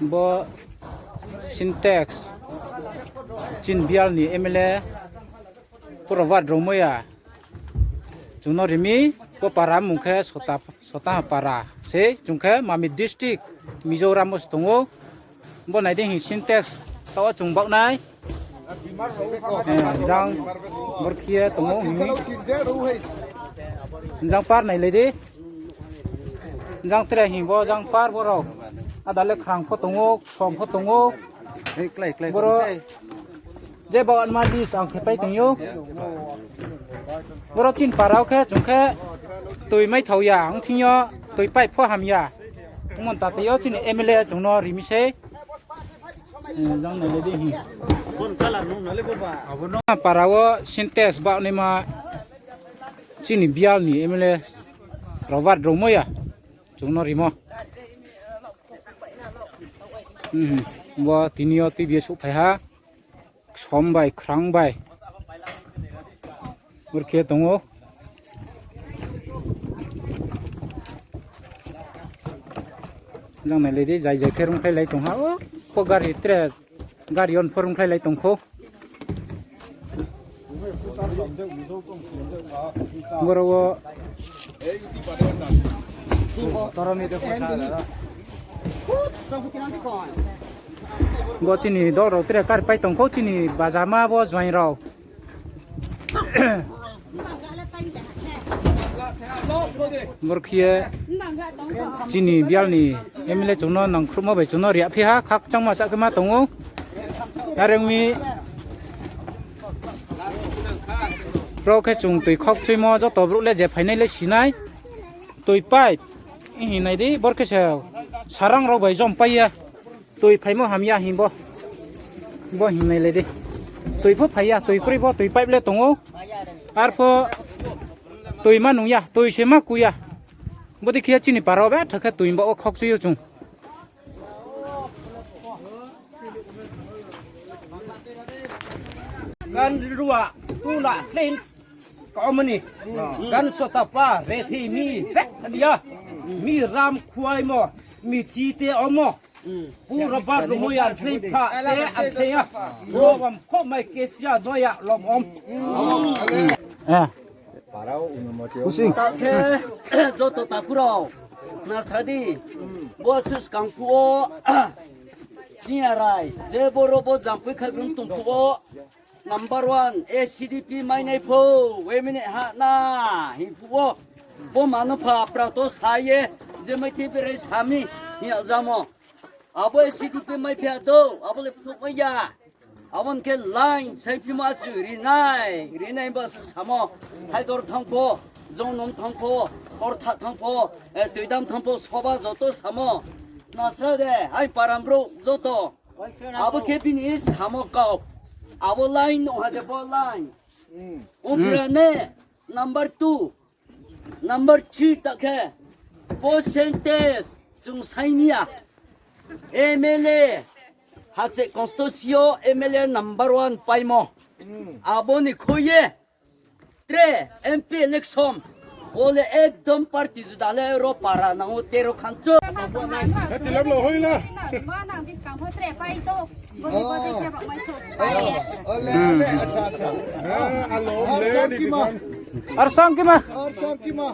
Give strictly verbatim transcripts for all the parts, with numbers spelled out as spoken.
Bo Sintex, chini bial ni M L A, pura ward rao moya. Chung no rimi, bo para mung khe Sota, Sota para sei, chung khe Mamit district, Mizoram wo se tong ou. Bo nai di hing Sintex, tao chung baoh nai. Eh, jang, borkhi ye tong ou hing. Jang par nailai di. Jang tre hing bo, jang par bo rao. Ada le khrang pho tong ou, ksom pho tong ou. Hei, klái, klái, boro. Je bo anma list ang khe pai tong ou. Boro chini para wo khe, chung khe toi mai thao ya, ong thing yo toi pipe pho ham ya. Ongmo ta tei yo chini M L A chung no rimi sei. Eh, jang nai le di hi. Para wo Sintex baoh naima chini bial ni M L A Robert Rongmoya chung no rimo. Hmm, bo tini yo tuibi ye souhphai ha. Ksom bai, khrang bai. Burkhe tong ou. Jang nai le di, jai jai khe rungkhlai lai tong ha. O, ko gari tre, gari on pho rungkhlai lai tong khou. Boro wo. Bo chini dol rao tre kar pai tong khou, chini bajama bo joaing rao. Burkhe ye chini bial ni M L A chung no nangkhruhmo bai chung no riaphi ha, khakchangma sah khe ma tong ou. Are ong mi rao khe chung toi khokchuimo joto brouh le je phainai le sinai. Toi pipe hing nai di, bor khe se sarang rao bai jom pai ya. Toi phaimo hamya hing bo. Bo hing nai le di. Toi pho phai ya, toi kroi bo, toi pipe le tong ou. Arpho toi ma nung ya, toi se ma ku ya. Bodei khe chini para wo betha khe toi baoh wo khokchui ou chung. Gan rua, tuna, tlin, komani. Gan sotapa, rethi, mi, vek, dia. Mi ram khuaimo, mi thi te omo. Pura bar rumo ya, tlin pha, te, an te ya. Lom om, kho mai kesia, doya, lom om. Eh. Pusing. Ta khe, joto takhu rao, na sa di, bo sus kang phuh wo, singya rai, je boro bo jampui khai brum tong phuh wo, number one, A C D P mai nai pho, wemine ha na, hing phuh wo, bo mano pha pra to sa ye, je mai thi berai sa mi, hing ya jamo. Abo A C D P mai phi ya do, abo le phuh mai ya. Abo ni khe line sai phimo achu rinai, rinai ba su samo. Haidor thang pho, Jongnom thang pho, Kortha thang pho, eh, Toidam thang pho, soba joto samo. Nasra de, ai param brouh joto. Abo khe bini samo kau. Abo line no ha de bo line. Ong phira ne, number two. Number three ta khe, percentage chung sai ni ya. M L A, Hachek constituency yo M L A number one paimo. Abo ni khui ye, tre M P election, bo le ekdom party juda le ro para nang ou tero khancho. Hati lam lo hoi la. Arsang kima. Arsang kima.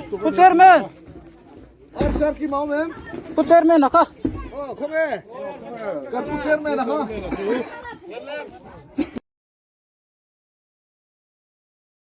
Pu chairman. Arsang kima, mem. Pu chairman na kha. Oh, kho be. Ka pu chairman na kha.